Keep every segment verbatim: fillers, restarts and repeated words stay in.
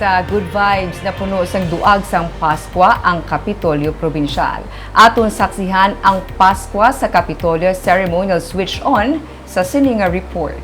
Sa good vibes na puno sang duag sang Paskwa ang Kapitolyo Probinsyal. Aton saksihan ang Paskwa sa Kapitolyo ceremonial switch on sa sini nga report.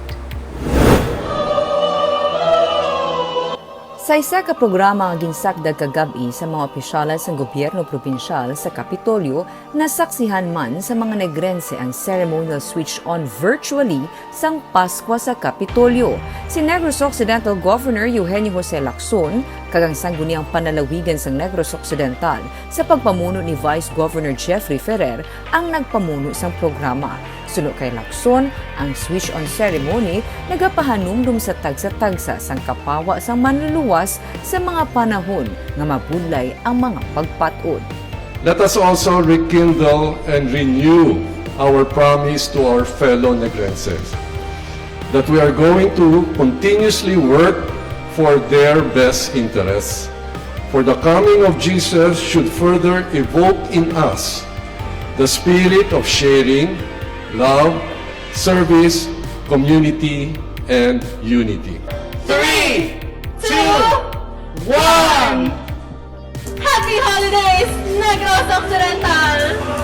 Sa isa ka programa nga ginsakdag kagab-i sa mga opisyales sang gobyerno probinsyal sa Kapitolyo, nasaksihan man sa mga Negrense ang ceremonial switch on virtually sang Paskwa sa Kapitolyo. Si Negros Occidental Governor Eugenio Jose Lacson kag ang Sangguniang Panlalawigan sang Negros Occidental sa pagpamuno ni Vice Governor Jeffrey Ferrer ang nagpamuno sang programa. Suno kay Lacson, ang switch on ceremony nagapahanumdom sa tagsa-tagsa sang kapawa sang manluluwas sa mga panahon nga mabudlay ang mga pagpat-od. Let us also rekindle and renew our promise to our fellow Negrenses that we are going to continuously work for their best interests. For the coming of Jesus should further evoke in us the spirit of sharing, love, service, community, and unity. Three, two, one. Happy Holidays, Negros Occidental!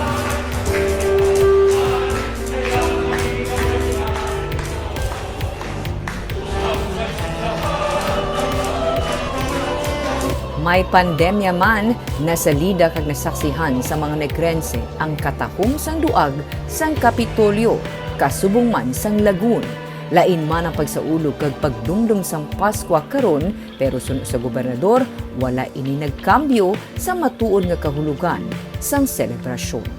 May pandemya man, nasalida kag nasaksihan sa mga Negrense ang katahom sang duag sang Kapitolyo, kasubong man sang lagun. Lain man ang pagsaulog kag pagdumdom sang Paskwa karon, pero suno sa gobernador, wala ini nagkambyo sa matuod nga kahulogan sang selebrasyon.